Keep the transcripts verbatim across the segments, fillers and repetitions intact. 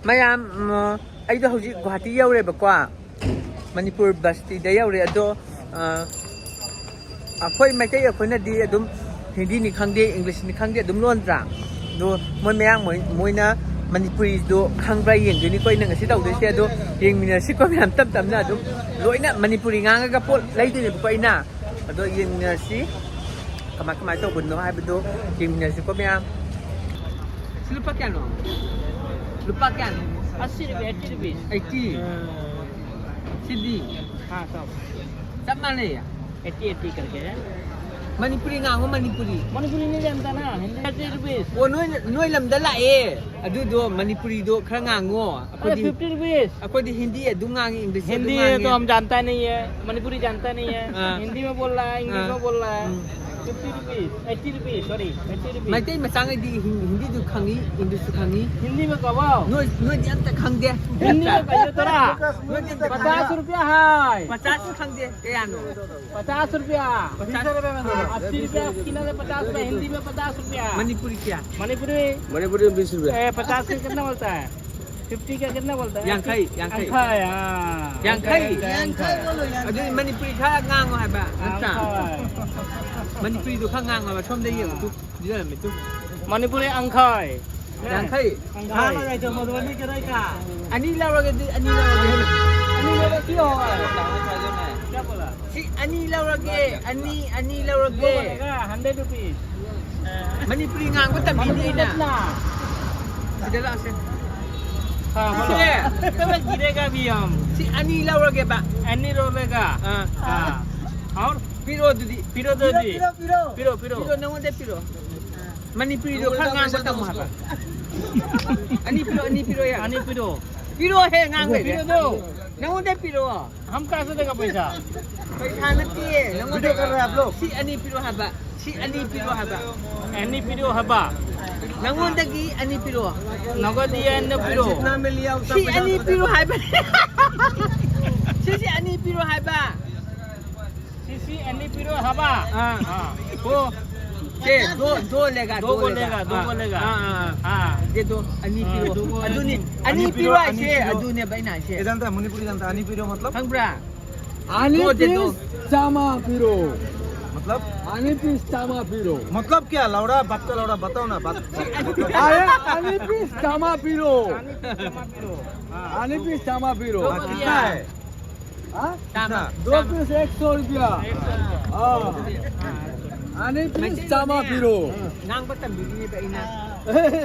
ꯃꯌꯥꯝ, ꯎꯝ, ꯑꯩꯗꯣ ꯍꯧꯖꯤꯛ ꯒꯨꯍꯥꯇꯤ ꯌꯧꯔꯦꯕꯀꯣ, ꯃꯅꯤꯄꯨꯔ ꯕꯁꯇꯤꯗ ꯌꯧꯔꯦ꯫ ꯑꯗꯣ, ꯑ, ꯑꯩꯈꯣꯏ ꯃꯩꯇꯩ ꯑꯩꯈꯣꯏꯅꯗꯤ ꯑꯗꯨꯝ ꯍꯤꯟꯗꯤꯅꯤ ꯈꯪꯗꯦ, ꯏꯪꯂꯤꯁꯅꯤ ꯈꯪꯗꯦ, ꯑꯗꯨꯝ ꯂꯣꯟꯗ꯭ꯔꯥ? ꯑꯗꯣ ꯃꯣꯏ ꯃꯌꯥꯡ ꯃꯣꯏ-, ꯃꯣꯏꯅ ꯃꯅꯤꯄꯨꯔꯤꯗꯣ ꯈꯪꯕ꯭ꯔꯥ ꯌꯦꯡꯗꯣꯏꯅꯤꯀꯣ ꯑꯩꯅ ꯉꯁꯤ ꯇꯧꯗꯣꯏꯁꯦ꯫ ꯑꯗꯣ ꯌꯦꯡꯃꯤꯟꯅꯔꯁꯤꯀꯣ ꯃꯌꯥꯝ, ꯇꯞ ꯇꯞꯅ ꯑꯗꯨꯝ ꯂꯣꯏꯅ ꯃꯅꯤꯄꯨꯔꯤ ꯉꯥꯡꯉꯒ ꯄꯣꯠ ꯂꯩꯗꯣꯏꯅꯦꯕꯀꯣ ꯑꯩꯅ꯫ ꯑꯗꯣ ꯌꯦꯡꯃꯤꯟꯅꯔꯁꯤ ꯀꯃꯥꯏ ꯀꯃꯥꯏ ꯇꯧꯕꯅꯣ ꯍꯥꯏꯕꯗꯣ, ꯌꯦꯡꯃꯤꯟꯅꯔꯁꯤꯀꯣ ꯃꯌꯥꯝ꯫ ꯁꯤ ꯂꯨꯄꯥ ꯀꯌꯥꯅꯣ? ꯂꯨꯄꯥ ꯀꯌꯥꯅꯣ? अस्सी रुपये, अस्सी रुपये। ꯑꯩꯠꯇꯤ? ꯁꯤꯗꯤ? हाँ, सब। ꯆꯞ ꯃꯥꯟꯅꯩꯌꯦ? अस्सी, अस्सी करके है। ꯃꯅꯤꯄꯨꯔꯤ ꯉꯥꯡꯉꯣ, ꯃꯅꯤꯄꯨꯔꯤ꯫ मणिपुरी नहीं जानता ना, हिंदी। अस्सी रुपये। ꯑꯣ, ꯅꯣꯏ, ꯅꯣꯏ ꯂꯝꯗ ꯂꯥꯛꯑꯦ꯫ ꯑꯗꯨꯗꯣ ꯃꯅꯤꯄꯨꯔꯤꯗꯣ ꯈꯔ ꯉꯥꯡꯉꯣ꯫ ꯑरे, ꯑꯩꯈꯣꯏꯗꯤ, फिफ्टी रुपीज़। ꯑꯩꯈꯣꯏꯗꯤ ꯍꯤꯟꯗꯤ ꯑꯗꯨꯝ ꯉꯥꯡꯉꯤ, ꯏꯪꯂꯤꯁ ꯑꯗꯨꯝ हिंदी है तो ꯉꯥꯡꯉꯤ꯫ हम जानता नहीं है, मणिपुरी जानता नहीं है। हाँ। हिंदी में बोल रहा है, इंग्लिश हाँ। में बोल रहा है। हम्म। फिफ्टी रुपीज़, अस्सी रुपये, सॉरी, अस्सी रुपये। ꯃꯩꯇꯩ ꯃꯆꯥꯉꯩꯗꯤ ꯍꯤꯟ-, ꯍꯤꯟꯗꯤꯗꯨ ꯈꯪꯉꯤ, ꯏꯪꯂꯤꯁꯁꯨ ꯈꯪꯉꯤ꯫ हिंदी में कहो। ꯅꯣꯏ, ꯅꯣꯏꯗꯤ ꯑꯝꯇ ꯈꯪꯗꯦ꯫ हिंदी में कहिए थोड़ा। ꯅꯣꯏꯗꯤ ꯑꯝꯇ ꯈꯪꯗꯦ꯫ पचास रुपया है। ꯄꯆꯥꯁꯁꯨ ꯈꯪꯗꯦ꯫ ꯀꯌꯥꯅꯣ? पचास रुपया। पचास। अस्सी रुपया किलो से पचास रुपया, हिंदी में पचास रुपया। मणिपुरी क्या? मणिपुरी। मणिपुरी में बीस रुपया। ए, पचास का कितना बोलता है? फिफ्टी का कितना बोलता है? ꯌꯥꯡꯈꯩ, ꯌꯥꯡꯈꯩ꯫ ꯌꯥꯡꯈꯩ, हाँ। ꯌꯥꯡꯈꯩ? ꯌꯥꯡꯈꯩ꯫ ꯑꯗꯨꯗꯤ ꯃꯅꯤꯄꯨꯔꯤ ꯈꯔ ꯉꯥꯡꯉꯣ ꯍꯥꯏꯕ ꯅꯠꯇ꯭ꯔꯥ? ꯌꯥꯡꯈꯩ꯫ ꯃꯅꯤꯄꯨꯔꯤꯗꯣ ꯈꯔ ꯉꯥꯡꯉꯣ ꯍꯥꯏꯕ, ꯁꯣꯝꯗ ꯌꯦꯡꯉꯨ ꯇꯨ, ꯁꯤꯗ ꯂꯩꯔꯝꯃꯦ ꯇꯨ꯫ ꯃꯅꯤꯄꯨꯔꯤ ꯌꯥꯡꯈꯩ꯫ ꯌꯥꯡꯈꯩ? ꯌꯥꯡꯈꯩ꯫ ꯑꯅꯤ ꯂꯧꯔꯒꯦ, ꯑꯗꯨ ꯑꯅꯤ ꯂꯧꯔꯒꯦ꯫ ꯑꯅꯤ ꯂꯧꯔꯒꯦ꯫ क्या बोला? ꯁꯤ ꯑꯅꯤ ꯂꯧꯔꯒꯦ, ꯑꯅꯤ, ꯑꯅꯤ ꯂꯧꯔꯒꯦ꯫ Hundred rupees. ꯃꯅꯤꯄꯨꯔꯤ ꯉꯥꯡꯕ ꯇꯝꯕꯤꯅꯤ ꯑꯩꯅ꯫ ꯁꯤꯗ ꯂꯥꯛꯁꯦ꯫ हाँ, बोलो। ꯁꯦ꯫ तो मैं गिरेगा भी हम। ꯁꯤ ꯑꯅꯤ ꯂꯧꯔꯒꯦꯕ꯫ ꯑꯅꯤ ꯂꯧꯔꯒ꯫ ꯑꯥ꯫ हाँ। और? ꯄꯤꯔꯣ ꯑꯗꯨꯗꯤ꯫ ꯄꯤꯔꯣ ꯑꯗꯨꯗꯤ꯫ ꯄꯤꯔꯣ, ꯄꯤꯔꯣ, ꯄꯤꯔꯣ꯫ ꯄꯤꯔꯣ, ꯄꯤꯔꯣ꯫ ꯄꯤꯔꯣ, ꯅꯉꯣꯟꯗ ꯄꯤꯔꯣ꯫ ꯃꯅꯤꯄꯨꯔꯤꯗꯣ ꯈꯔ ꯉꯥꯡꯕ ꯇꯝꯃꯣ ꯍꯥꯏꯕ꯫ ꯑꯅꯤ ꯄꯤꯔꯣ, ꯑꯅꯤ ꯄꯤꯔꯣ ꯌꯥ꯫ ꯑꯅꯤ ꯄꯤꯔꯣ꯫ ꯄꯤꯔꯣ ꯍꯦ, ꯉꯥꯡ ꯂꯩꯔꯦ꯫ ꯄꯤꯔꯣ ꯑꯗꯣ꯫ ꯅꯉꯣꯟꯗ ꯄꯤꯔꯣ꯫ हम कहाँ से देगा पैसा? ꯄꯩꯁꯥ ꯅꯠꯇꯦ, ꯅꯉꯣꯟꯗ ꯄꯤꯔꯣ ꯍꯥꯏꯕ꯫ ꯁꯤ ꯑꯅꯤ ꯄꯤꯔꯣ ꯍꯥꯏꯕ꯫ ꯁꯤ ꯑꯅꯤ ꯄꯤꯔꯣ ꯍꯥꯏꯕ꯫ ꯑꯅꯤ ꯄꯤꯔꯣ ꯍꯥꯏꯕ꯫ ꯅꯉꯣꯟꯗꯒꯤ ꯑꯅꯤ ꯄꯤꯔꯣ꯫ ꯅꯉꯣꯟꯗꯒꯤ ꯑꯅꯤ ꯄꯤꯔꯣ꯫ ꯁꯤ ꯑꯅꯤ ꯄꯤꯔꯣ ꯍꯥꯏꯕ꯫ ꯁꯤꯁꯤ ꯑꯅꯤ ꯄꯤꯔꯣ ꯍꯥꯏꯕ꯫ ꯁꯤꯁꯤ ꯑꯅꯤ ꯄꯤꯔꯣ ꯍꯥꯏꯕ꯫ ꯑꯥ꯫ ꯑꯥ꯫ ꯍꯣ꯫ ꯁꯦ, ꯗꯣ, ꯗꯣ ꯂꯦꯒꯥ, ꯗꯣ ꯗꯣ ꯂꯦꯒꯥ, ꯂꯦꯒꯥ꯫ ꯗꯣ ꯑꯥ, ꯂꯦꯒꯥ꯫ ꯑꯥ, ꯑꯥ, ꯑꯥ꯫ ꯑꯥ꯫ ꯗꯦ ꯗꯣ, ꯑꯅꯤ ꯑꯥ, ꯄꯤꯔꯣ꯫ ꯗꯣ ꯑꯅꯤ ꯑꯗꯨꯅꯤ, ꯄꯤꯔꯣ, ꯑꯅꯤ ꯑꯅꯤ ꯄꯤꯔꯣ ꯍꯥꯏꯁꯦ, ꯑꯅꯤ ꯄꯤꯔꯣ꯫ ꯑꯗꯨꯅꯦꯕ ꯑꯩꯅ ꯍꯥꯏꯁꯦ꯫ ये जानता है मणिपुरी जानता है, अनिपिरो मतलब? ꯈꯪꯕ꯭ꯔꯥ? ꯑꯅꯤ ꯗꯣ ꯗꯦ ꯗꯣ꯫ ꯄꯤꯁ ꯆꯥꯝꯃ ꯄꯤꯔꯣ꯫ मतलब? ꯑꯅꯤ ꯄꯤꯁ ꯆꯥꯝꯃ ꯄꯤꯔꯣ꯫ मतलब क्या? लौड़ा, बाप का लौड़ा, बताओ ना, बात। अरे, ꯑꯅꯤ ꯄꯤꯁ ꯆꯥꯝꯃ ꯄꯤꯔꯣ꯫ ꯑꯅꯤ ꯄꯤꯁ ꯆꯥꯝꯃ ꯄꯤꯔꯣ꯫ हाँ, कितना है? हाँ? ꯆꯥꯝꯃ꯫ दो पीस एक सौ रुपया। हाँ। आने पीस चामा फिरो। ꯉꯥꯡꯕ ꯇꯝꯕꯤꯔꯤꯅꯦꯕ ꯑꯩꯅ꯫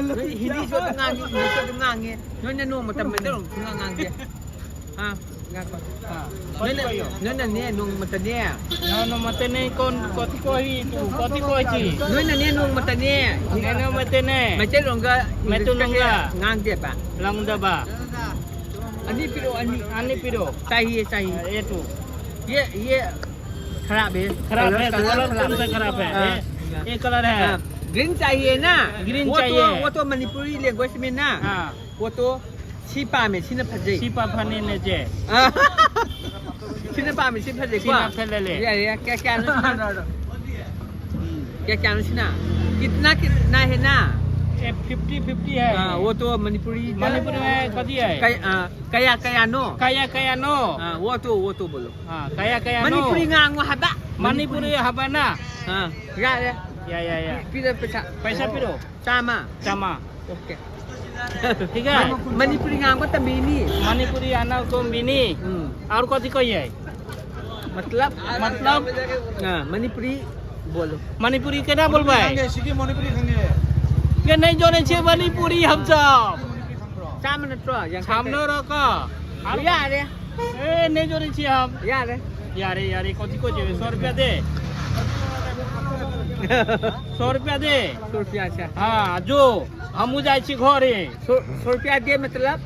ꯅꯣꯏ ꯍꯤꯟꯗꯤꯁꯨ ꯑꯗꯨꯝ ꯉꯥꯡꯉꯤ, ꯏꯪꯂꯤꯁꯁꯨ ꯑꯗꯨꯝ ꯉꯥꯡꯉꯤ꯫ ꯅꯣꯏꯅ ꯅꯣꯡꯃ ꯇꯝꯕꯗ ꯑꯗꯨꯝ ꯁꯨꯡꯉꯥꯡ ꯉꯥꯡꯗꯦ꯫ ꯍꯥ? ꯉꯥꯏꯈꯣ꯫ ꯍꯥ꯫ ꯅꯣꯏꯅ, ꯅꯣꯏꯅꯅꯦ ꯅꯣꯡꯃꯇꯅꯦ꯫ ꯅꯣꯡꯃꯇꯅꯦ ꯀꯣꯟ ꯀꯣꯇꯤ ꯀꯣꯏ ꯇꯨ, ꯀꯣꯇꯤ ꯀꯣꯏ ꯆꯤ꯫ ꯅꯣꯏꯅꯅꯦ ꯅꯣꯡꯃꯇꯅꯦ꯫ ꯅꯣꯡꯃꯇꯅꯦ꯫ ꯃꯩꯇꯩꯂꯣꯟꯒ ꯃꯩꯇꯩꯂꯣꯟꯒ ꯏꯪꯂꯤꯁꯀꯁꯦ ꯉꯥꯡꯗꯦꯕ꯫ ꯉꯥꯡꯗꯕ꯫ ꯑꯅꯤ ꯄꯤꯔꯛꯑꯣ, ꯑꯅꯤ꯫ ꯑꯅꯤ ꯄꯤꯔꯛꯑꯣ꯫ चाहिए, चाहिए। ये तो। ये, ये खराब है। खराब है, कलर, कलर कौन सा खराब है? हाँ। ये, ये कलर है। हाँ, ग्रीन चाहिए ना? ग्रीन वो तो, चाहिए। वो तो मणिपुरी लैंग्वेज में ना। हाँ। वो तो सी पाम है, सीना फंसे। सी पाम फने ने जे। हाँ। सीना पाम है, सीना फंसे। सीना फंसे ले। ये, ये, क्या, क्या ना? क्या, क्या ना सीना? कितना, कितना है ना? ये फिफ्टी फिफ्टी है। हाँ, वो तो मणिपुरी। मणिपुर में कथी है? कई, हाँ। ꯀꯌꯥ ꯀꯌꯥꯅꯣ? ꯀꯌꯥ ꯀꯌꯥꯅꯣ? ꯑꯥ, ꯋꯥꯇꯣ, ꯋꯥꯇꯣ ꯕꯣꯂꯣ꯫ ꯑꯥ, ꯀꯌꯥ ꯀꯌꯥꯅꯣ? ꯃꯅꯤꯄꯨꯔꯤ ꯉꯥꯡꯉꯣ ꯍꯥꯏꯕ꯫ ꯃꯅꯤꯄꯨꯔꯤ ꯍꯥꯏꯕꯅ? ꯑꯥ, ꯌꯥꯔꯦ꯫ ꯌꯥ, ꯌꯥ, ꯌꯥ꯫ ꯄꯤꯔꯣ ꯄꯩꯁꯥ꯫ पैसा ꯄꯤꯔꯣ꯫ ꯆꯥꯝꯃ꯫ ꯆꯥꯝꯃ꯫ OK꯫ ठीक है? ꯃꯅꯤꯄꯨꯔꯤ ꯉꯥꯡꯕ ꯇꯝꯕꯤꯅꯤ꯫ मणिपुरी आना तुम भी नहीं। ꯎꯝ꯫ और कथी कहिए? मतलब? मतलब? हाँ, मणिपुरी बोलो। मणिपुरी केना बोलबै? ये नहीं जाने छे मणिपुरी हम सब। ꯆꯥꯝꯃ ꯅꯠꯇ꯭ꯔꯣ? ꯌꯥꯡꯈꯩ꯫ ꯆꯥꯝꯃ ꯅꯠꯇ꯭ꯔꯣ? ꯌꯥꯔꯦ꯫ ए, नहीं जाने छे हम। ꯌꯥꯔꯦ꯫ ꯌꯥꯔꯦ, ꯌꯥꯔꯦ, ꯀꯣꯆꯤ ꯀꯣꯆꯤ, सौ रुपया दे। सौ रुपया दे। सौ रुपया, अच्छा। हाँ, जो, हम जाइ छी घरे। सौ, सौ रुपया दे, मतलब?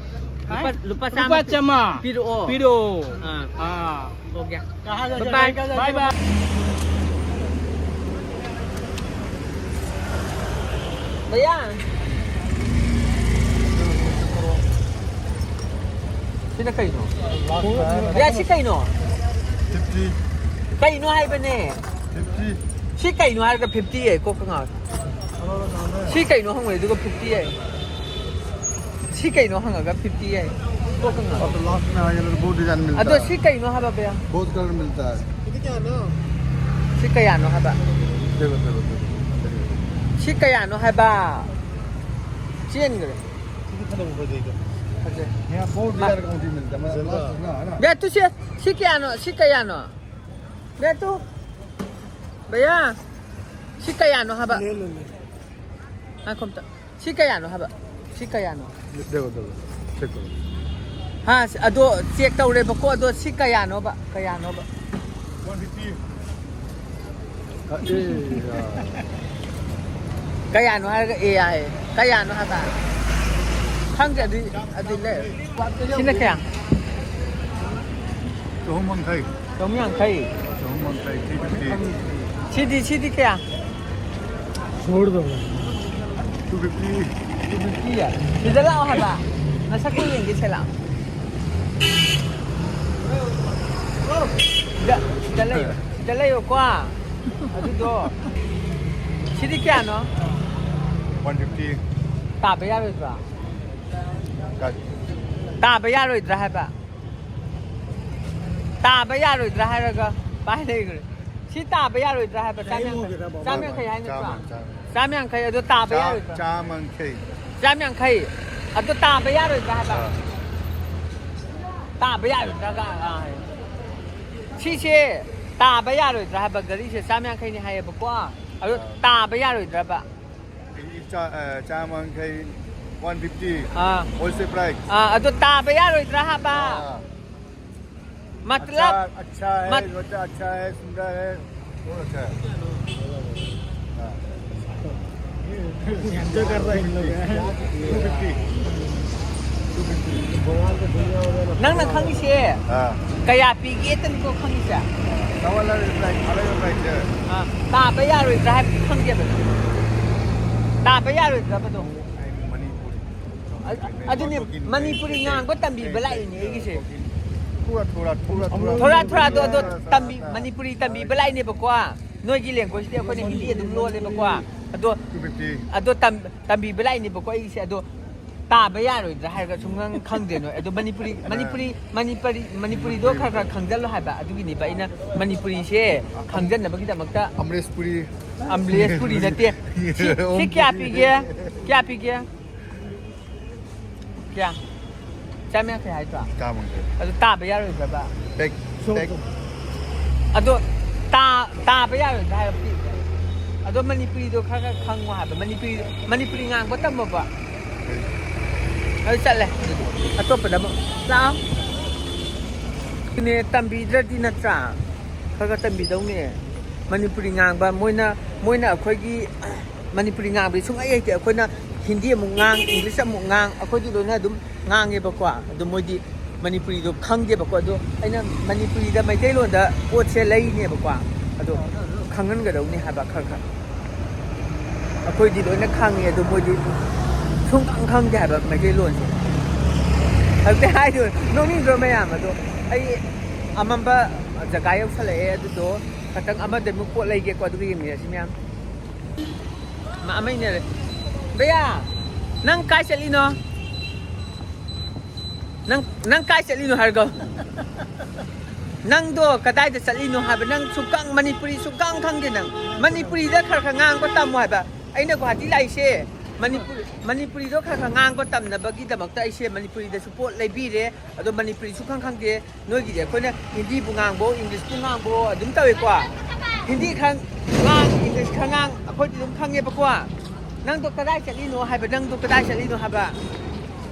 हैं? लुपा, लुपा लुपा चामा चामा। पिरो। पिरो। हाँ। हाँ। हो गया। Bye bye. Bye bye. भैया। ꯁꯤꯅ ꯀꯩꯅꯣ? ꯌꯥ, ꯁꯤ ꯀꯩꯅꯣ? ꯐꯤꯐꯇꯤ꯫ ꯀꯩꯅꯣ ꯍꯥꯏꯕꯅꯦ? ꯐꯤꯐꯇꯤ꯫ ꯁꯤ ꯀꯩꯅꯣ ꯍꯥꯏꯔꯒ ꯐꯤꯐꯇꯤ ꯌꯦ, ꯀꯣꯛꯀ ꯉꯥꯎꯔꯦ꯫ ꯁꯤ ꯀꯩꯅꯣ ꯍꯪꯉꯨꯔꯦ, ꯑꯗꯨꯒ ꯐꯤꯐꯇꯤ ꯌꯦ꯫ ꯁꯤ ꯀꯩꯅꯣ ꯍꯪꯉꯒ ꯐꯤꯐꯇꯤ ꯌꯦ, ꯀꯣꯛꯀ ꯉꯥꯎꯔꯦ꯫ और लास्ट में आएगा तो बहुत डिजाइन मिलता ꯑꯗꯣ है। ꯁꯤ ꯀꯩꯅꯣ ꯍꯥꯏꯕ, ꯕꯌꯥ? बहुत कलर मिलता है। ꯁꯤ ꯀꯌꯥꯅꯣ ꯍꯥꯏꯕ? देखो, देखो, देखो। ꯁꯤ ꯀꯌꯥꯅꯣ ꯍꯥꯏꯕ? ꯆꯦꯟꯈ꯭ꯔꯦ꯫ ꯐꯖꯩ꯫ यहाँ बहुत डिजाइन का ऊँटी मिलता है, मतलब लास्ट ना, है ना? ꯕꯦꯇꯨ, ꯁꯤ, ꯁꯤ ꯀꯌꯥꯅꯣ? ꯁꯤ ꯀꯌꯥꯅꯣ? ꯕꯦꯇꯨ, ꯕꯌꯥ, ꯁꯤ ꯀꯌꯥꯅꯣ ꯍꯥꯏꯕ? ꯉꯥꯏꯈꯣ ꯑꯝꯇ꯫ ꯁꯤ ꯀꯌꯥꯅꯣ ꯍꯥꯏꯕ? ꯁꯤ ꯀꯌꯥꯅꯣ? देखो, देखो, चेक करो। ꯍꯥ, ꯑꯗꯣ ꯆꯦꯛ ꯇꯧꯔꯦꯕꯀꯣ, ꯑꯗꯣ ꯁꯤ ꯀꯌꯥꯅꯣꯕ? ꯀꯌꯥꯅꯣꯕ? One fifty. अरे यार। ꯀꯌꯥꯅꯣ ꯍꯥꯏꯔꯒ ꯑꯦ ꯍꯥꯏꯌꯦ꯫ ꯀꯌꯥꯅꯣ ꯍꯥꯏꯕ? ꯈꯪꯗꯦ, ꯑꯗꯨ, ꯑꯗꯨ ꯂꯩ꯫ ꯁꯤꯅ ꯀꯌꯥ? चौवन मंगई। ꯆꯍꯨꯝ ꯌꯥꯡꯈꯩ꯫ चौवन मंगई, थ्री फिफ्टी। ꯁꯤꯗꯤ, ꯁꯤꯗꯤ ꯀꯌꯥ? छोड़ दो। To fifty. ꯇꯨ ꯐꯤꯐꯇꯤ ꯌꯦ꯫ ꯁꯤꯗ ꯂꯥꯛꯑꯣ ꯍꯥꯏꯕ꯫ ꯅꯁꯛꯇꯨ ꯌꯦꯡꯒꯦ, ꯁꯤ ꯂꯥꯛꯑꯣ꯫ ꯁꯤꯗ, ꯁꯤꯗ ꯂꯩꯌꯣ꯫ ꯁꯤꯗ ꯂꯩꯌꯣꯀꯣ꯫ ꯑꯗꯨꯗꯣ꯫ ꯁꯤꯗꯤ ꯀꯌꯥꯅꯣ? One fifty. ꯇꯥꯕ ꯌꯥꯔꯣꯏꯗ꯭ꯔꯣ? ꯇꯥꯕ ꯌꯥꯔꯣꯏꯗ꯭ꯔꯥ ꯍꯥꯏꯕ? ꯇꯥꯕ ꯌꯥꯔꯣꯏꯗ꯭ꯔꯥ ꯍꯥꯏꯔꯒ ꯄꯥꯏ ꯂꯩꯈ꯭ꯔꯦ꯫ ꯁꯤ ꯇꯥꯕ ꯌꯥꯔꯣꯏꯗ꯭ꯔꯥ ꯍꯥꯏꯕ? ꯆꯥꯝ ꯌꯥꯡꯈꯩ꯫ ꯆꯥꯝ ꯌꯥꯡꯈꯩ ꯍꯥꯏ ꯅꯠꯇ꯭ꯔꯣ? ꯆꯥꯝ ꯌꯥꯡꯈꯩ꯫ ꯑꯗꯣ ꯇꯥꯕ ꯌꯥꯔꯣꯏꯗ꯭ꯔꯥ? ꯆꯥꯝ ꯌꯥꯡꯈꯩ꯫ ꯆꯥꯝ ꯌꯥꯡꯈꯩ꯫ ꯑꯗꯣ ꯇꯥꯕ ꯌꯥꯔꯣꯏꯗ꯭ꯔꯥ ꯍꯥꯏꯕ? ꯇꯥꯕ ꯌꯥꯔꯣꯏꯗ꯭ꯔꯥ ꯀꯥ-, ꯑꯥ, ꯍꯥꯏ꯫ ꯁꯤꯁꯦ ꯇꯥꯕ ꯌꯥꯔꯣꯏꯗ꯭ꯔꯥ ꯍꯥꯏꯕ? ꯒꯥꯔꯤꯁꯦ ꯆꯥꯝ ꯌꯥꯡꯈꯩꯅꯤ ꯍꯥꯏꯌꯦꯕꯀꯣ꯫ ꯑꯗꯣ ꯇꯥꯕ ꯌꯥꯔꯣꯏꯗ꯭ꯔꯕ? ꯆꯥ-, ꯑ, ꯆꯥꯝ ꯌꯥꯡꯈꯩ, वन फिफ्टी। ꯑꯥ꯫ Wholesale price. ꯑꯥ, ꯑꯗꯣ ꯇꯥꯕ ꯌꯥꯔꯣꯏꯗ꯭ꯔꯥ ꯍꯥꯏꯕ? हाँ। मतलब, अच्छा, अच्छा है, मत- बच्चा अच्छा है, सुंदर है, बहुत अच्छा है। हाँ। एंजॉय कर रहे हैं इन लोग। Two fifty. ꯅꯪꯅ ꯈꯪꯉꯤꯁꯦ हाँ। ꯀꯌꯥ ꯄꯤꯒꯦꯇꯅꯤꯀꯣ ꯈꯪꯉꯤꯁꯦ꯫ डबल प्राइस, अलग प्राइस है। ꯑꯥ, ꯇꯥꯕ ꯌꯥꯔꯣꯏꯗ꯭ꯔꯥ ꯍꯥꯏꯕꯗꯤ ꯈꯪꯗꯦꯕ꯫ ꯇꯥꯕ ꯌꯥꯔꯣꯏꯗ꯭ꯔꯕꯗꯣ? मणिपुरी। ꯑ-, ꯑꯗꯨꯅꯤ, ꯃꯅꯤꯄꯨꯔꯤ ꯉꯥꯡꯕ ꯇꯝꯕꯤꯕ ꯂꯥꯛꯏꯅꯦ ꯑꯩꯒꯤꯁꯦ꯫ थोड़ा, थोड़ा, थोड़ा, ꯊꯣꯔꯥ ꯊꯣꯔꯥꯗꯣ ꯑꯗꯣ ꯇꯝꯕꯤ, ꯃꯅꯤꯄꯨꯔꯤ ꯇꯝꯕꯤꯕ ꯂꯥꯛꯏꯅꯦꯕꯀꯣ꯫ ꯅꯣꯏꯒꯤ languageꯇꯤ ꯑꯩꯈꯣꯏꯅ ꯍꯤꯟꯗꯤ ꯑꯗꯨꯝ ꯂꯣꯜꯂꯦꯕꯀꯣ꯫ ꯑꯗꯣ, ꯇꯨ ꯐꯤꯐꯇꯤ꯫ ꯑꯗꯣ ꯇꯝ-, ꯇꯝꯕꯤꯕ ꯂꯥꯛꯏꯅꯦꯕꯀꯣ ꯑꯩꯁꯦ꯫ ꯑꯗꯣ ꯇꯥꯕ ꯌꯥꯔꯣꯏꯗ꯭ꯔꯥ ꯍꯥꯏꯔꯒ ꯁꯨꯝ ꯈꯪꯗꯦ ꯅꯣꯏ꯫ ꯑꯗꯣ ꯃꯅꯤꯄꯨꯔꯤ, ꯃꯅꯤꯄꯨꯔꯤ, ꯃꯅꯤꯄꯨꯔꯤ, ꯃꯅꯤꯄꯨꯔꯤꯗꯣ ꯈꯔ ꯈꯔ ꯈꯪꯖꯜꯂꯣ ꯍꯥꯏꯕ꯫ ꯑꯗꯨꯒꯤꯅꯦꯕ ꯑꯩꯅ ꯃꯅꯤꯄꯨꯔꯤꯁꯦ ꯈꯪꯖꯟꯅꯕꯒꯤꯗꯃꯛꯇ꯫ ꯑꯃꯔꯦꯁꯄꯨꯔꯤ꯫ ꯑꯃꯔꯦꯁꯄꯨꯔꯤ ꯅꯠꯇꯦ꯫ ꯁꯤ, ꯁꯤ ꯀꯌꯥ ꯄꯤꯒꯦ? ꯀꯌꯥ ꯄꯤꯒꯦ? ꯀꯌꯥ? ꯆꯥꯝ ꯌꯥꯡꯈꯩ ꯍꯥꯏꯗ꯭ꯔꯣ? ꯆꯥꯝꯃꯒꯤ꯫ ꯑꯗꯨ ꯇꯥꯕ ꯌꯥꯔꯣꯏꯗ꯭ꯔꯕ? ꯄꯦꯛ꯫ ꯄꯦꯛ꯫ ꯑꯗꯣ ꯇꯥ-, ꯇꯥꯕ ꯌꯥꯔꯣꯏꯗ꯭ꯔꯥ ꯍꯥꯏꯕ ꯄꯤꯕ? ꯑꯗꯣ ꯃꯅꯤꯄꯨꯔꯤꯗꯣ ꯈꯔ ꯈꯔ ꯈꯪꯉꯣ ꯍꯥꯏꯕ꯫ ꯃꯅꯤꯄꯨꯔꯤ, ꯃꯅꯤꯄꯨꯔꯤ ꯉꯥꯡꯕ ꯇꯝꯃꯣꯕ꯫ ꯑꯗꯨ ꯆꯠꯂꯦ꯫ ꯑꯗꯨꯗꯤ ꯑꯇꯣꯞꯄꯗ ꯑꯃꯨꯛ ꯂꯥꯛꯑꯣ꯫ ꯑꯗꯨꯅꯦ, ꯇꯝꯕꯤꯗ꯭ꯔꯗꯤ ꯅꯠꯇ꯭ꯔꯥ? ꯈꯔ ꯈꯔ ꯇꯝꯕꯤꯗꯧꯅꯦ꯫ ꯃꯅꯤꯄꯨꯔꯤ ꯉꯥꯡꯕ ꯃꯣꯏꯅ, ꯃꯣꯏꯅ ꯑꯩꯈꯣꯏꯒꯤ ꯃꯅꯤꯄꯨꯔꯤ ꯉꯥꯡꯕꯗꯤ ꯁꯨꯡꯍꯩ ꯍꯩꯇꯦ꯫ ꯑꯩꯈꯣꯏꯅ ꯍꯤꯟꯗꯤ ꯑꯃꯨꯛ ꯉꯥꯡ, English ꯑꯃꯨꯛ ꯉꯥꯡ, ꯑꯩꯈꯣꯏꯗꯤ ꯂꯣꯏꯅ ꯑꯗꯨꯝ ꯉꯥꯡꯉꯦꯕꯀꯣ꯫ ꯑꯗꯣ ꯃꯣꯏꯗꯤ ꯃꯅꯤꯄꯨꯔꯤꯗꯣ ꯈꯪꯗꯦꯕꯀꯣ꯫ ꯑꯗꯣ ꯑꯩꯅ ꯃꯅꯤꯄꯨꯔꯤꯗ ꯃꯩꯇꯩꯂꯣꯟꯗ ꯄꯣꯠꯁꯦ ꯂꯩꯔꯤꯅꯦꯕꯀꯣ꯫ ꯑꯗꯣ ꯈꯪꯍꯟꯒꯗꯧꯅꯤ ꯍꯥꯏꯕ ꯈꯔ ꯈꯔ꯫ ꯑꯩꯈꯣꯏꯗꯤ ꯂꯣꯏꯅ ꯈꯪꯉꯦ, ꯑꯗꯣ ꯃꯣꯏꯗꯤ ꯁꯨꯡꯈꯪ ꯈꯪꯗꯦ ꯍꯥꯏꯕ ꯃꯩꯇꯩꯂꯣꯟꯁꯦ꯫ ꯍꯧꯖꯤꯛꯇꯤ ꯍꯥꯏꯗꯣ ꯅꯣꯛꯅꯤꯡꯗ꯭ꯔꯣ ꯃꯌꯥꯝ? ꯑꯗꯣ ꯑꯩ ꯑꯃꯝꯕ ꯖꯒꯥ ꯌꯧꯁꯜꯂꯛꯑꯦ꯫ ꯑꯗꯨꯗꯣ ꯈꯇꯪ ꯑꯃꯗꯃꯨꯛ ꯄꯣꯠ ꯂꯩꯒꯦꯀꯣ, ꯑꯗꯨꯒ ꯌꯦꯡꯃꯤꯟꯅꯁꯤ ꯃꯌꯥꯝ꯫ ꯃꯥ ꯑꯃ ꯏꯟꯅꯔꯦ꯫ ꯕꯌꯥ, ꯅꯪ ꯀꯥꯏ ꯆꯠꯂꯤꯅꯣ? ꯅꯪ, ꯅꯪ ꯀꯥꯏ ꯆꯠꯂꯤꯅꯣ ꯍꯥꯏꯔꯒ? ꯅꯪꯗꯣ ꯀꯗꯥꯏꯗ ꯆꯠꯂꯤꯅꯣ ꯍꯥꯏꯕ? ꯅꯪ ꯁꯨꯛꯈꯪ, ꯃꯅꯤꯄꯨꯔꯤ ꯁꯨꯛꯈꯪ ꯈꯪꯗꯦ ꯅꯪ꯫ ꯃꯅꯤꯄꯨꯔꯤꯗ ꯈꯔ ꯈꯔ ꯉꯥꯡꯕ ꯇꯝꯃꯣ ꯍꯥꯏꯕ꯫ ꯑꯩꯅ ꯒꯨꯍꯥꯇꯤ ꯂꯥꯛꯏꯁꯦ ꯃꯅꯤꯄꯨꯔ, ꯃꯅꯤꯄꯨꯔꯤꯗꯣ ꯈꯔ ꯈꯔ ꯉꯥꯡꯕ ꯇꯝꯅꯕꯒꯤꯗꯃꯛꯇ ꯑꯩꯁꯦ ꯃꯅꯤꯄꯨꯔꯤꯗꯁꯨ ꯄꯣꯠ ꯂꯩꯕꯤꯔꯦ꯫ ꯑꯗꯣ ꯃꯅꯤꯄꯨꯔꯤ ꯁꯨꯛꯈꯪ ꯈꯪꯗꯦ꯫ ꯅꯣꯏꯒꯤꯗꯤ ꯑꯩꯈꯣꯏꯅ ꯍꯤꯟꯗꯤꯕꯨ ꯉꯥꯡꯕꯣ, Englishꯄꯨ ꯉꯥꯡꯕꯣ ꯑꯗꯨꯝ ꯇꯧꯋꯦꯀꯣ꯫ ꯍꯤꯟꯗꯤ ꯈꯔ ꯉꯥꯡ, English ꯈꯔ ꯉꯥꯡ, ꯑꯩꯈꯣꯏꯗꯤ ꯑꯗꯨꯝ ꯈꯪꯉꯦꯕꯀꯣ꯫ ꯅꯪꯗꯣ ꯀꯗꯥꯏ ꯆꯠꯂꯤꯅꯣ ꯍꯥꯏꯕ? ꯅꯪꯗꯣ ꯀꯗꯥꯏ ꯆꯠꯂꯤꯅꯣ ꯍꯥꯏꯕ?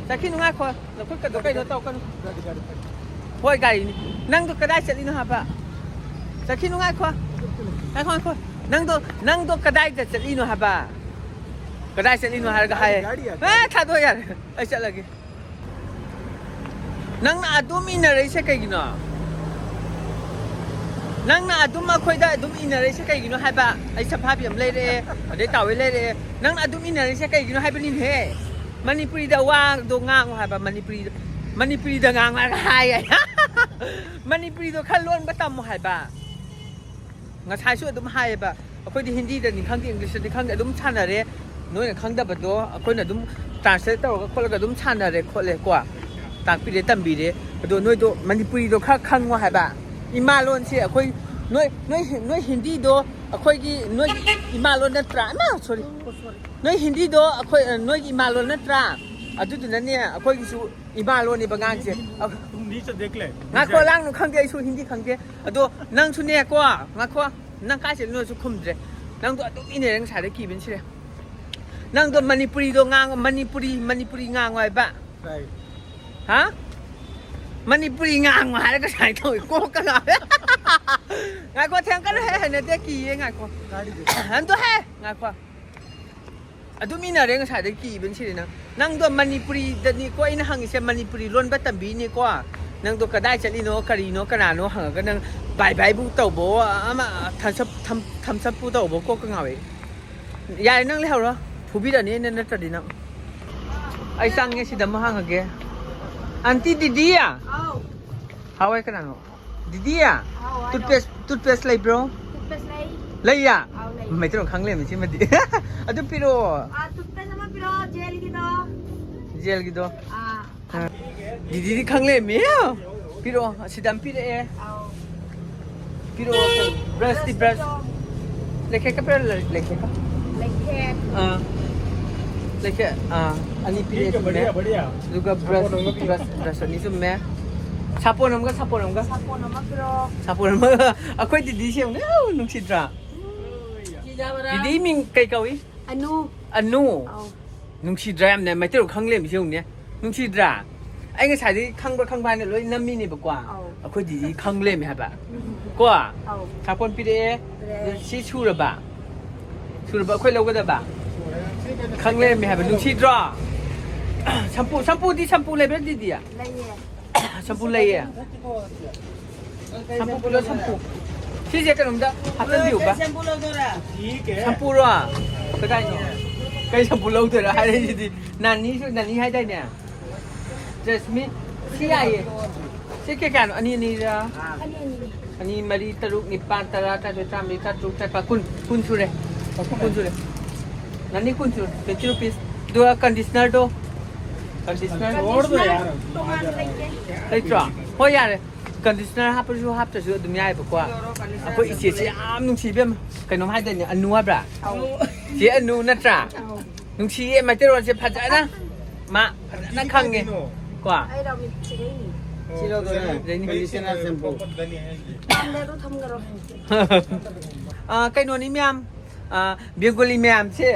ꯆꯠꯈꯤꯅꯨ, ꯉꯥꯏꯈꯣ꯫ ꯅꯈꯨꯠꯀꯗꯣ ꯀꯩꯅꯣ ꯇꯧꯀꯅꯨ꯫ ꯍꯣꯏ, ꯒꯥꯔꯤꯅꯤ꯫ ꯅꯪꯗꯣ ꯀꯗꯥꯏ ꯆꯠꯂꯤꯅꯣ ꯍꯥꯏꯕ? ꯆꯠꯈꯤꯅꯨ, ꯉꯥꯏꯈꯣ꯫ ꯉꯥꯏꯈꯣ, ꯉꯥꯏꯈꯣ꯫ ꯅꯪꯗꯣ, ꯅꯪꯗꯣ ꯀꯗꯥꯏꯗ ꯆꯠꯂꯤꯅꯣ ꯍꯥꯏꯕ? ꯀꯗꯥꯏ ꯆꯠꯂꯤꯅꯣ ꯍꯥꯏꯔꯒ ꯍꯥꯏ꯫ ꯒꯥꯔꯤ, ꯒꯥꯔꯤ꯫ ꯑꯦ, ꯊꯥꯗꯣꯛꯑꯣ ꯌꯥꯔꯦ꯫ ꯑꯩ ꯆꯠꯂꯒꯦ꯫ ꯅꯪꯅ ꯑꯗꯨꯝ ꯏꯟꯅꯔꯛꯏꯁꯦ ꯀꯩꯒꯤꯅꯣ? ꯅꯪꯅ ꯑꯗꯨꯝ ꯑꯩꯈꯣꯏꯗ ꯑꯗꯨꯝ ꯏꯟꯅꯔꯛꯏꯁꯦ ꯀꯩꯒꯤꯅꯣ ꯍꯥꯏꯕ? ꯑꯩ ꯁꯝꯐꯥꯕꯤ ꯑꯃ ꯂꯩꯔꯛꯑꯦ, ꯑꯗꯩ ꯇꯥꯋꯦꯜ ꯂꯩꯔꯛꯑꯦ꯫ ꯅꯪꯅ ꯑꯗꯨꯝ ꯏꯟꯅꯔꯛꯏꯁꯦ ꯀꯩꯒꯤꯅꯣ ꯍꯥꯏꯕꯅꯤꯅꯦꯍꯦ? ꯃꯅꯤꯄꯨꯔꯤꯗ ꯋꯥꯗꯣ ꯉꯥꯡꯉꯨ ꯍꯥꯏꯕ, ꯃꯅꯤꯄꯨꯔꯤꯗ, ꯃꯅꯤꯄꯨꯔꯤꯗ ꯉꯥꯡꯉꯨ ꯍꯥꯏꯔꯒ ꯍꯥꯏ꯫ ꯃꯅꯤꯄꯨꯔꯤꯗꯣ ꯈꯔ ꯂꯣꯟꯕ ꯇꯝꯃꯨ ꯍꯥꯏꯕ꯫ ꯉꯁꯥꯏꯁꯨ ꯑꯗꯨꯝ ꯍꯥꯏꯌꯦꯕ, ꯑꯩꯈꯣꯏꯗꯤ ꯍꯤꯟꯗꯤꯗꯅꯤ ꯈꯪꯗꯦ, ꯏꯪꯂꯤꯁꯇꯅꯤ ꯈꯪꯗꯦ, ꯑꯗꯨꯝ ꯁꯥꯟꯅꯔꯦ꯫ ꯅꯣꯏꯅ ꯈꯪꯗꯕꯗꯣ ꯑꯩꯈꯣꯏꯅ ꯑꯗꯨꯝ ꯇ꯭ꯔꯥꯟꯁꯂꯦꯠ ꯇꯧꯔꯒ ꯈꯣꯠꯂꯒ ꯑꯗꯨꯝ ꯁꯥꯟꯅꯔꯦ ꯈꯣꯠꯂꯦ ꯀꯣ, ꯇꯥꯛꯄꯤꯔꯦ ꯇꯝꯕꯤꯔꯦ꯫ ꯑꯗꯣ ꯅꯣꯏꯗꯣ ꯃꯅꯤꯄꯨꯔꯤꯗꯣ ꯈꯔ ꯈꯪꯉꯣ ꯍꯥꯏꯕ꯫ ꯏꯃꯥ ꯂꯣꯟꯁꯦ ꯑꯩꯈꯣꯏ, ꯅꯣꯏ ꯅꯣꯏ ꯅꯣꯏ ꯍꯤꯟꯗꯤꯗꯣ ꯑꯩꯈꯣꯏꯒꯤ, ꯅꯣꯏꯒꯤ ꯏꯃꯥ ꯂꯣꯟ ꯅꯠꯇ꯭ꯔꯥ? ꯏꯃꯥ, ꯁꯣꯔꯤ, ꯅꯣꯏ ꯍꯤꯟꯗꯤꯗꯣ ꯑꯩꯈꯣꯏ, ꯅꯣꯏꯒꯤ ꯏꯃꯥ ꯂꯣꯟ ꯅꯠꯇ꯭ꯔꯥ? ꯑꯗꯨꯗꯨꯅꯅꯦ ꯑꯩꯈꯣꯏꯒꯤꯁꯨ ꯏꯃꯥ ꯂꯣꯟꯅꯦꯕ ꯉꯥꯡꯁꯦ꯫ ꯉꯥꯏꯈꯣ, ꯂꯥꯡꯅꯨ, ꯈꯪꯗꯦ, ꯑꯩꯁꯨ ꯍꯤꯟꯗꯤ ꯈꯪꯗꯦ꯫ ꯑꯗꯣ ꯅꯪꯁꯨꯅꯦꯀꯣ, ꯉꯥꯏꯈꯣ, ꯅꯪ ꯀꯥꯏ ꯆꯠꯂꯤꯅꯣꯁꯨ ꯈꯨꯝꯗ꯭ꯔꯦ꯫ ꯅꯪꯗꯣ ꯑꯗꯨꯝ ꯏꯟꯅꯔꯦ, ꯉꯁꯥꯏꯗꯩ ꯀꯤꯕꯅ ꯁꯤꯔꯦ꯫ ꯅꯪꯗꯣ ꯃꯅꯤꯄꯨꯔꯤꯗꯣ ꯉꯥꯡꯉꯣ, ꯃꯅꯤꯄꯨꯔꯤ, ꯃꯅꯤꯄꯨꯔꯤ ꯉꯥꯡꯉꯣ ꯍꯥꯏꯕ꯫ ꯍꯥ? ꯃꯅꯤꯄꯨꯔꯤ ꯉꯥꯡꯉꯣ ꯍꯥꯏꯔꯒ ꯁꯨꯃꯥꯏꯅ ꯇꯧꯋꯤ, ꯀꯣꯛꯀ ꯉꯥꯎꯋꯦ꯫ ꯉꯥꯏꯈꯣ, ꯊꯦꯡꯀꯅꯨ ꯍꯦ, ꯍꯩꯅꯗꯦ, ꯀꯤꯌꯦ, ꯉꯥꯏꯈꯣ꯫ ꯑꯗꯣ ꯍꯦ, ꯉꯥꯏꯈꯣ꯫ ꯑꯗꯨꯝ ꯏꯟꯅꯔꯦ, ꯉꯁꯥꯏꯗꯒꯤ ꯀꯤꯕꯅ ꯁꯤꯔꯦ ꯅꯪ꯫ ꯅꯪꯗꯣ ꯃꯅꯤꯄꯨꯔꯤꯗꯅꯤꯀꯣ ꯑꯩꯅ ꯍꯪꯉꯤꯁꯦ, ꯃꯅꯤꯄꯨꯔꯤ ꯂꯣꯟꯕ ꯇꯝꯕꯤꯅꯤꯀꯣ꯫ ꯅꯪꯗꯣ ꯀꯗꯥꯏ ꯆꯠꯂꯤꯅꯣ, ꯀꯔꯤꯅꯣ, ꯀꯅꯥꯅꯣ ꯍꯪꯉꯒ ꯅꯪ ꯕꯥꯏ ꯕꯥꯏꯕꯨ ꯇꯧꯕꯣ, ꯑꯃ ꯊꯝꯁ ꯑꯞ, ꯊꯝ-, ꯊꯝꯁ ꯑꯞꯄꯨ ꯇꯧꯕꯣ, ꯀꯣꯛꯀ ꯉꯥꯎꯋꯦ꯫ ꯌꯥꯔꯦ, ꯅꯪ ꯂꯩꯍꯧꯔꯣ, ꯐꯨꯕꯤꯔꯅꯤ ꯑꯩꯅ ꯅꯠꯇ꯭ꯔꯗꯤ ꯅꯪ꯫ ꯑꯩ ꯆꯪꯉꯦ, ꯁꯤꯗ ꯑꯃꯨꯛ ꯍꯥꯡꯉꯒꯦ꯫ ꯑꯟꯇꯤ ꯗꯤꯗꯤ꯫ ꯍꯥꯎ꯫ ꯍꯥꯎ ꯍꯥꯏ ꯀꯅꯥꯅꯣ? ꯗꯤꯗꯤ꯫ ꯍꯥꯎ ꯍꯥꯏꯔꯣ꯫ ꯇꯨꯠꯄꯦꯁ, ꯇꯨꯠꯄꯦꯁ ꯂꯩꯕ꯭ꯔꯣ? ꯇꯨꯠꯄꯦꯁ ꯂꯩ꯫ ꯂꯩꯌꯦ? ꯑꯥꯎ, ꯂꯩ꯫ ꯃꯩꯇꯩꯂꯣꯟ ꯈꯪ ꯂꯩꯔꯝꯃꯤ ꯁꯤꯃꯗꯤ꯫ ꯑꯗꯨ ꯄꯤꯔꯛꯑꯣ꯫ ꯑꯥ, ꯇꯨꯠꯄꯦꯁ ꯑꯃ ꯄꯤꯔꯛꯑꯣ, ꯖꯦꯜꯒꯤꯗꯣ꯫ ꯖꯦꯜꯒꯤꯗꯣ꯫ ꯑꯥ꯫ ꯑꯥ꯫ ꯗꯤꯗꯤꯗꯤ ꯈꯪ ꯂꯩꯔꯝꯃꯦ꯫ ꯄꯤꯔꯛꯑꯣ, ꯑꯁꯤꯗ ꯑꯃ ꯄꯤꯔꯛꯑꯦ꯫ ꯑꯥꯎ꯫ ꯄꯤꯔꯛꯑꯣ꯫ ꯕ꯭ꯔꯁꯇꯤ ꯕ꯭ꯔꯁ꯫ ꯂꯩꯈꯦꯠꯀ ꯄꯤꯔꯛꯑꯣ, ꯂꯩ-, ꯂꯩꯈꯦꯠꯀ꯫ ꯂꯩꯈꯦꯠ꯫ ꯑꯥ꯫ ꯂꯩꯈꯦꯠ, ꯑꯥ, ꯑꯅꯤ ꯄꯤꯔꯛꯑꯦ, ꯆꯨꯝꯃꯦ꯫ ꯕꯥꯔꯤꯌꯥ, ꯕꯥꯔꯤꯌꯥ꯫ ꯑꯗꯨꯒ ꯕ꯭ꯔꯁ, ꯕ꯭ꯔꯁ, ꯕ꯭ꯔꯁ ꯑꯅꯤ ꯆꯨꯝꯃꯦ꯫ ꯁꯥꯄꯣꯟ ꯑꯃꯒ, ꯁꯥꯄꯣꯟ ꯑꯃꯒ꯫ ꯁꯥꯄꯣꯟ ꯑꯃ ꯄꯤꯔꯛꯑꯣ꯫ ꯁꯥꯄꯣꯟ ꯑꯃꯒ꯫ ꯑꯩꯈꯣꯏ ꯗꯤꯗꯤ ꯁꯦ ꯌꯦꯡꯉꯨꯅꯦ, ꯑꯧ, ꯅꯨꯡꯁꯤꯗ꯭ꯔꯥ? ꯗꯤꯗꯤ ꯃꯤꯡ ꯀꯩ ꯀꯧꯏ? ꯑꯅꯨ꯫ ꯑꯅꯨ꯫ ꯑꯧ꯫ ꯅꯨꯡꯁꯤꯗ꯭ꯔꯥ ꯌꯥꯝꯅ? ꯃꯩꯇꯩꯂꯣꯟ ꯈꯪ ꯂꯩꯔꯝꯃꯤꯁꯦ ꯌꯦꯡꯉꯨꯅꯦ꯫ ꯅꯨꯡꯁꯤꯗ꯭ꯔꯥ? ꯑꯩ ꯉꯁꯥꯏꯗꯒꯤ ꯈꯪꯕ꯭ꯔꯥ ꯈꯪꯕ꯭ꯔꯥ ꯍꯥꯏꯅ ꯂꯣꯏ ꯅꯝꯃꯤꯅꯦꯕꯀꯣ꯫ ꯑꯧ꯫ ꯑꯩꯈꯣꯏ ꯗꯤꯗꯤ ꯈꯪ ꯂꯩꯔꯝꯃꯦ ꯍꯥꯏꯕ꯫ ꯀꯣ? ꯑꯧ꯫ ꯁꯥꯄꯣꯟ ꯄꯤꯔꯛꯑꯦ꯫ ꯄꯤꯔꯛꯑꯦ꯫ ꯁꯤ ꯁꯨꯔꯕ? ꯁꯨꯔꯕ ꯑꯩꯈꯣꯏ ꯂꯧꯒꯗꯕ? ꯈꯪ ꯂꯩꯔꯝꯃꯦ ꯍꯥꯏꯕ꯫ ꯅꯨꯡꯁꯤꯗ꯭ꯔꯣ? ꯁꯝꯄꯨ, ꯁꯝꯄꯨꯗꯤ, ꯁꯝꯄꯨ ꯂꯩꯕ꯭ꯔꯥ ꯗꯤꯗꯤ? ꯂꯩꯌꯦ꯫ ꯁꯝꯄꯨ ꯂꯩꯌꯦ꯫ ꯁꯝꯄꯨ ꯄꯨꯔꯛꯑꯣ, ꯁꯝꯄꯨ꯫ ꯁꯤꯁꯦ ꯀꯩꯅꯣꯝꯗ ꯍꯥꯞꯆꯤꯟꯕꯤꯌꯨꯕ꯫ ꯀꯩ ꯁꯦꯝꯄꯨ ꯂꯧꯗꯣꯏꯔꯥ? ꯁꯝꯄꯨꯔꯣ? ꯀꯗꯥꯏꯅꯣ? ꯀꯩ ꯁꯝꯄꯨ ꯂꯧꯗꯣꯏꯔꯥ ꯍꯥꯏꯔꯛꯏꯁꯤꯗꯤ? ꯅꯥꯅꯤꯁꯨ, ꯅꯥꯅꯤ ꯍꯥꯏꯗꯥꯏꯅꯦ? ꯖꯦꯁꯃꯤꯟ? ꯁꯤ ꯌꯥꯏꯌꯦ꯫ ꯁꯤ ꯀꯌꯥ ꯀꯌꯥꯅꯣ? ꯑꯅꯤ ꯑꯅꯤꯔꯥ? ꯑꯅꯤ ꯑꯅꯤꯅꯤ꯫ ꯑꯅꯤ, ꯃꯔꯤ, ꯇꯔꯨꯛ, ꯅꯤꯄꯥꯟ, ꯇꯔꯥ, ꯇꯔꯥꯅꯤꯊꯣꯏ, ꯇꯔꯥꯃꯔꯤ, ꯇꯔꯥꯇꯔꯨꯛ, ꯇꯔꯥꯅꯤꯄꯥꯜ, ꯀꯨꯟ, ꯀꯨꯟ ꯁꯨꯔꯦ꯫ ꯀꯨꯟ ꯁꯨꯔꯦ꯫ ꯅꯅꯤ ꯀꯨꯟ ꯁꯨꯔꯦ꯫ Twenty rupees꯫ ꯑꯗꯨꯒ conditionerꯗꯣ꯫ Conditioner꯫ ꯂꯩꯇ꯭ꯔꯣ? ꯍꯣꯏ, ꯌꯥꯔꯦ꯫ Conditioner ꯍꯥꯞꯄꯁꯨ ꯍꯥꯞꯇ꯭ꯔꯁꯨ ꯑꯗꯨꯝ ꯌꯥꯏꯕꯀꯣ꯫ ꯑꯩꯈꯣꯏ ꯏꯆꯦꯁꯦ ꯌꯥꯝ ꯅꯨꯡꯁꯤ ꯏꯕꯦꯝꯃ꯫ ꯀꯩꯅꯣꯝ ꯍꯥꯏꯗꯥꯏꯅꯦ? ꯑꯅꯨ ꯍꯥꯏꯕ꯭ꯔꯥ? ꯆꯦ ꯑꯅꯨ ꯅꯠꯇ꯭ꯔꯥ? ꯅꯨꯡꯁꯤꯌꯦ ꯃꯩꯇꯩꯂꯣꯟꯁꯦ ꯐꯖꯅ꯫ ꯃꯥ ꯐꯖꯅ ꯈꯪꯉꯦ꯫ ꯀꯣ? ꯑꯩꯔꯣ ꯃꯤꯠ ꯁꯤꯗꯩꯅꯤ꯫ ꯁꯤ ꯂꯧꯗꯣꯏꯅꯦ꯫ ꯁꯤꯗꯩꯅꯤ꯫ Conditioner shampoo꯫ ꯄꯥꯝꯗꯦ ꯑꯗꯨ ꯊꯝꯈ꯭ꯔꯣ꯫ ꯑ, ꯀꯩꯅꯣꯅꯤ ꯃꯌꯥꯝ, ꯑ, ꯕꯦꯡꯒꯣꯂꯤ ꯃꯌꯥꯝꯁꯦ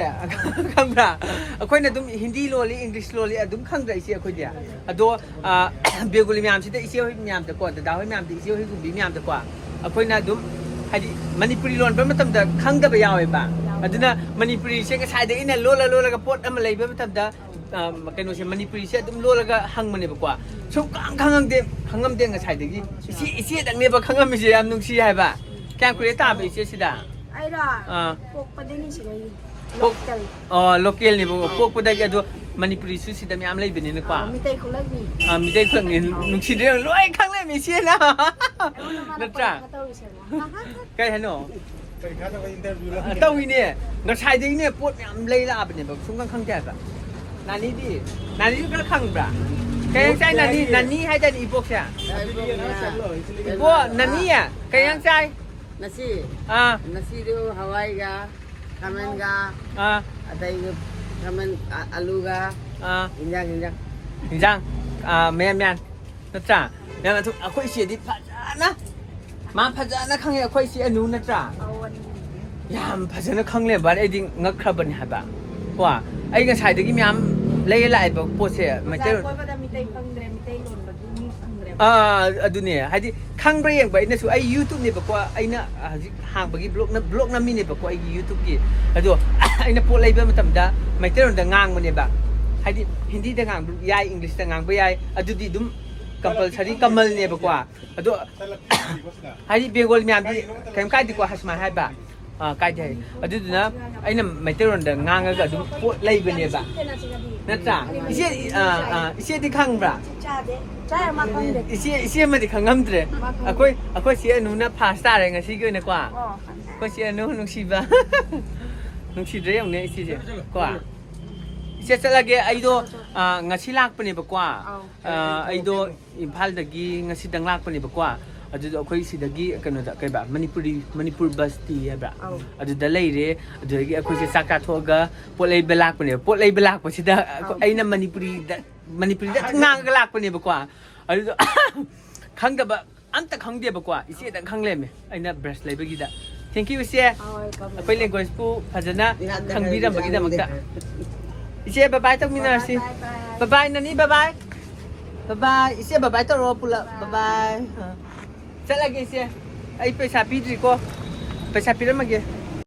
ꯈꯪꯕ꯭ꯔꯥ? ꯑꯩꯈꯣꯏꯅ ꯑꯗꯨꯝ ꯍꯤꯟꯗꯤ ꯂꯣꯜꯂꯤ, ꯏꯪꯂꯤꯁ ꯂꯣꯜꯂꯤ ꯑꯗꯨꯝ ꯈꯪꯗ꯭ꯔꯥ ꯏꯆꯦ ꯑꯩꯈꯣꯏꯗꯤ? ꯑꯗꯣ, ꯑ, ꯕꯦꯡꯒꯣꯂꯤ ꯃꯌꯥꯝꯁꯤꯗ ꯏꯆꯦ ꯍꯣꯏ ꯃꯌꯥꯝꯗꯀꯣ, ꯗꯗꯥ ꯍꯣꯏ ꯃꯌꯥꯝꯗ, ꯏꯆꯦ ꯍꯣꯏ ꯒꯨꯝꯕꯤ ꯃꯌꯥꯝꯗꯀꯣ, ꯑꯩꯈꯣꯏꯅ ꯑꯗꯨꯝ ꯍꯥꯏꯗꯤ ꯃꯅꯤꯄꯨꯔꯤ ꯂꯣꯟꯕ ꯃꯇꯝꯗ ꯈꯪꯗꯕ ꯌꯥꯎꯋꯦꯕ꯫ ꯑꯗꯨꯅ ꯃꯅꯤꯄꯨꯔꯤꯁꯦ ꯉꯁꯥꯏꯗꯒꯤ ꯑꯩꯅ ꯂꯣꯜꯂ ꯂꯣꯜꯂꯒ ꯄꯣꯠ ꯑꯃ ꯂꯩꯕ ꯃꯇꯝꯗ, ꯑ, ꯀꯩꯅꯣꯁꯦ ꯃꯅꯤꯄꯨꯔꯤꯁꯦ ꯑꯗꯨꯝ ꯂꯣꯜꯂꯒ ꯍꯪꯕꯅꯦꯕꯀꯣ꯫ ꯁꯨꯝ ꯈꯪ-, ꯈꯪꯉꯝꯗꯦ, ꯈꯪꯉꯝꯗꯦ ꯉꯁꯥꯏꯗꯒꯤ꯫ ꯏꯆꯦ, ꯏꯆꯦꯗꯪꯅꯦꯕ ꯈꯪꯉꯝꯃꯤꯁꯦ, ꯌꯥꯝ ꯅꯨꯡꯁꯤ ꯍꯥꯏꯕ꯫ ꯀꯌꯥꯝ ꯀꯨꯏꯔꯦ ꯇꯥꯕ ꯏꯆꯦ ꯁꯤꯗ? ꯑꯩꯔꯣ? ꯑꯥ꯫ ꯄꯣꯛꯄꯗꯒꯤ ꯁꯤꯗꯩ꯫ ꯄꯣꯛ-, local꯫ ꯑꯣ, localꯅꯦꯕꯀꯣ꯫ ꯄꯣꯛꯄꯗꯒꯤ ꯑꯗꯣ ꯃꯅꯤꯄꯨꯔꯤꯁꯨ ꯁꯤꯗ ꯃꯌꯥꯝ ꯂꯩꯕꯅꯤꯅꯀꯣ꯫ ꯑꯥ, ꯃꯤꯇꯩ ꯈꯨꯂꯛꯅꯤ꯫ ꯑꯥ, ꯃꯤꯇꯩ ꯈꯨꯂꯛꯅꯤ꯫ ꯅꯨꯡꯁꯤꯗꯦ, ꯂꯣꯏ ꯈꯪꯂꯩꯔꯝꯃꯤ ꯏꯆꯦꯅ꯫ ꯑꯩꯉꯣꯟꯗ ꯃꯥꯅ ꯅꯠꯇ꯭ꯔꯥ? ꯄꯔꯤꯈꯥ ꯇꯧꯔꯤꯁꯦ꯫ ꯀꯩ ꯍꯥꯏꯅꯣ? ꯄꯔꯤꯈꯥ ꯇꯧꯕ interview ꯂꯧ꯫ ꯑ, ꯇꯧꯏꯅꯦ꯫ ꯉꯁꯥꯏꯗꯒꯤꯅꯦ ꯄꯣꯠ ꯃꯌꯥꯝ ꯂꯩ ꯂꯥꯛꯑꯕꯅꯦꯕ꯫ ꯁꯨꯡꯈꯪ ꯈꯪꯗꯦ ꯍꯥꯏꯕ꯫ ꯅꯥꯅꯤꯗꯤ? ꯅꯥꯅꯤꯁꯨ ꯈꯔ ꯈꯪꯕ꯭ꯔꯥ? ꯀꯩ ꯍꯦꯟꯖꯥꯡ ꯆꯥꯏ ꯅꯥꯅꯤ? ꯅꯥꯅꯤ ꯍꯥꯏꯗꯥꯏꯅꯦ ꯏꯕꯣꯛꯁꯦ? ꯑꯗꯨꯗꯤ ꯀꯩꯅꯣ ꯆꯠꯂꯣ, ꯁꯤꯗꯒꯤ ꯏꯕꯣ, ꯅꯥꯅꯤ, ꯀꯩ ꯍꯦꯟꯖꯥꯡ ꯆꯥꯏ? ꯉꯁꯤ? ꯑꯥ꯫ ꯉꯁꯤꯗꯨ ꯍꯋꯥꯏꯒ, ꯈꯥꯃꯦꯟꯒ, ꯑꯥ꯫ ꯑꯗꯩ ꯈꯥꯃꯦꯟ, ꯑ-, ꯑꯂꯨꯒ, ꯑꯥ꯫ ꯏꯟꯖꯥꯡ, ꯏꯟꯖꯥꯡ꯫ ꯏꯟꯖꯥꯡ, ꯑꯥ, ꯃꯌꯥꯟ ꯃꯌꯥꯟ꯫ ꯅꯠꯇ꯭ꯔꯥ? ꯌꯥꯝꯅ ꯊꯨ-, ꯑꯩꯈꯣꯏ ꯏꯆꯦꯗꯤ ꯐꯖꯅ, ꯃꯥ ꯐꯖꯅ ꯈꯪꯉꯦ, ꯑꯩꯈꯣꯏ ꯏꯆꯦ ꯑꯅꯨ ꯅꯠꯇ꯭ꯔꯥ? ꯑꯧ, ꯑꯅꯨ꯫ ꯌꯥꯝ ꯐꯖꯅ ꯈꯪ ꯂꯩꯔꯝꯕ ꯋꯥꯅꯤ, ꯑꯩꯗꯤ ꯉꯛꯈ꯭ꯔꯕꯅꯦ ꯍꯥꯏꯕ꯫ ꯀꯣ, ꯑꯩ ꯉꯁꯥꯏꯗꯒꯤ ꯃꯌꯥꯝ ꯂꯩꯔ ꯂꯥꯛꯑꯦꯕ ꯄꯣꯠꯁꯦ, ꯕꯖꯥꯔ ꯃꯩꯇꯩꯂꯣꯟ-, ꯀꯣꯏꯕꯗ ꯃꯤꯇꯩ ꯐꯪꯗ꯭ꯔꯦ, ꯃꯤꯇꯩ ꯂꯣꯟꯕꯗꯨ ꯃꯤ ꯐꯪꯗ꯭ꯔꯦꯕ꯫ ꯑꯥ, ꯑꯗꯨꯅꯦ, ꯍꯥꯏꯗꯤ ꯈꯪꯕ꯭ꯔꯥ ꯌꯦꯡꯕ, ꯑꯩꯅꯁꯨ, ꯑꯩ YouTubeꯅꯦꯕꯀꯣ, ꯑꯩꯅ ꯍꯧꯖꯤꯛ ꯍꯥꯡꯕꯒꯤ vlogꯅ-, vlog ꯅꯝꯃꯤꯅꯦꯕꯀꯣ ꯑꯩꯒꯤ YouTubeꯀꯤ꯫ ꯑꯗꯣ ꯑꯩꯅ ꯄꯣꯠ ꯂꯩꯕ ꯃꯇꯝꯗ ꯃꯩꯇꯩꯂꯣꯟꯗ ꯉꯥꯡꯕꯅꯦꯕ, ꯍꯥꯏꯗꯤ ꯍꯤꯟꯗꯤꯗ ꯉꯥꯡꯕ ꯌꯥꯏ, Englishꯇ ꯉꯥꯡꯕ ꯌꯥꯏ, ꯑꯗꯨꯗꯤ ꯑꯗꯨꯝ compulsory ꯀꯃꯜꯅꯦꯕꯀꯣ꯫ ꯑꯗꯣ ꯍꯥꯏꯗꯤ ꯕꯦꯡꯒꯣꯂꯤ ꯃꯌꯥꯝꯗꯤ ꯀꯩꯝ ꯀꯥꯏꯗꯦꯀꯣ, ꯁꯨꯃꯥꯏꯅ ꯍꯥꯏꯕ, ꯑꯥ, ꯀꯥꯏꯗꯦ ꯍꯥꯏ꯫ ꯑꯗꯨꯗꯨꯅ ꯑꯩꯅ ꯃꯩꯇꯩꯂꯣꯟꯗ ꯉꯥꯡꯉꯒ ꯑꯗꯨꯝ ꯄꯣꯠ ꯂꯩꯕꯅꯦꯕ, ꯅꯠꯇ꯭ꯔꯥ? ꯏꯆꯦ, ꯑꯥ, ꯑꯥ, ꯏꯆꯦꯗꯤ ꯈꯪꯕ꯭ꯔꯥ? ꯆꯥꯗꯦ꯫ ꯆꯥꯔ ꯃꯥ ꯈꯪꯗꯦ꯫ ꯏꯆꯦ, ꯏꯆꯦ ꯑꯃꯗꯤ ꯈꯪꯉꯝꯗ꯭ꯔꯦ꯫ ꯃꯥ ꯈꯪꯗꯦ꯫ ꯑꯩꯈꯣꯏ ꯑꯩꯈꯣꯏ ꯆꯦ ꯑꯅꯨꯅ ꯐꯥꯔꯁ ꯇꯥꯔꯦ ꯉꯁꯤꯒꯤ ꯑꯣꯏꯅꯀꯣ꯫ ꯑꯣ꯫ ꯑꯩꯈꯣꯏ ꯆꯦ ꯑꯅꯨ ꯅꯨꯡꯁꯤꯕ꯫ ꯅꯨꯡꯁꯤꯗ꯭ꯔꯦ ꯌꯦꯡꯉꯨꯅꯦ ꯏꯆꯦꯁꯦ ꯀꯣ꯫ ꯏꯆꯦ ꯆꯠꯂꯒꯦ꯫ ꯑꯩꯗꯣ, ꯑꯥ, ꯉꯁꯤ ꯂꯥꯛꯄꯅꯦꯕꯀꯣ꯫ ꯑꯧ꯫ ꯑꯥ, ꯑꯩꯗꯣ ꯏꯝꯐꯥꯜꯗꯒꯤ ꯉꯁꯤꯗꯪ ꯂꯥꯛꯄꯅꯦꯕꯀꯣ꯫ ꯑꯗꯨꯗꯣ ꯑꯩꯈꯣꯏ ꯁꯤꯗꯒꯤ ꯀꯩꯅꯣꯗ, ꯀꯩꯕ, ꯃꯅꯤꯄꯨꯔꯤ, ꯃꯅꯤꯄꯨꯔ ꯕꯁꯇꯤ ꯍꯥꯏꯕ꯭ꯔꯥ? ꯑꯧ꯫ ꯑꯗꯨꯗ ꯂꯩꯔꯦ꯫ ꯑꯗꯨꯗꯒꯤ ꯑꯩꯈꯣꯏꯁꯦ ꯆꯥꯛ ꯆꯥꯊꯣꯛꯑꯒ ꯄꯣꯠ ꯂꯩꯕ ꯂꯥꯛꯄꯅꯦꯕ꯫ ꯄꯣꯠ ꯂꯩꯕ ꯂꯥꯛꯄꯁꯤꯗ ꯑꯩꯈꯣꯏ-, ꯑꯧ꯫ ꯑꯩꯅ ꯃꯅꯤꯄꯨꯔꯤꯗ, ꯃꯅꯤꯄꯨꯔꯤꯗ ꯑꯗꯨꯝ ꯉꯥꯡꯉꯒ ꯂꯥꯛꯄꯅꯦꯕꯀꯣ꯫ ꯑꯗꯨꯗꯣ ꯈꯪꯗꯕ ꯑꯝꯇ ꯈꯪꯗꯦꯕꯀꯣ꯫ ꯏꯆꯦꯗꯪ ꯈꯪ ꯂꯩꯔꯝꯃꯦ ꯑꯩꯅ ꯕ꯭ꯔꯁ ꯂꯩꯕꯒꯤꯗ꯫ Thank you, ꯏꯆꯦ꯫ ꯍꯣꯏ, ꯀꯝꯃꯦ꯫ ꯑꯩꯈꯣꯏ ꯂꯦꯡꯒ꯭ꯋꯦꯖꯄꯨ ꯐꯖꯅ ꯌꯥꯝꯅ ꯈꯪꯕꯤꯔꯝꯕꯒꯤꯗꯃꯛꯇ꯫ ꯈꯪꯕꯤꯔꯝꯕꯒꯤꯗꯃꯛꯇ꯫ ꯏꯆꯦ, ꯕꯕꯥꯏ ꯇꯧꯃꯤꯟꯅꯔꯁꯤ꯫ Bye, bye, bye. ꯕꯕꯥꯏ, ꯅꯅꯤ, ꯕꯕꯥꯏ꯫ ꯕꯕꯥꯏ, ꯏꯆꯦ, ꯕꯕꯥꯏ ꯇꯧꯔꯣ ꯄꯨꯂꯞ꯫ ꯕꯕꯥꯏ꯫ ꯑꯥ꯫ ꯆꯠꯂꯒꯦ, ꯏꯆꯦ꯫ ꯑꯩ ꯄꯩꯁꯥ ꯄꯤꯗ꯭ꯔꯤꯀꯣ꯫ ꯄꯩꯁꯥ ꯄꯤꯔꯝꯃꯒꯦ꯫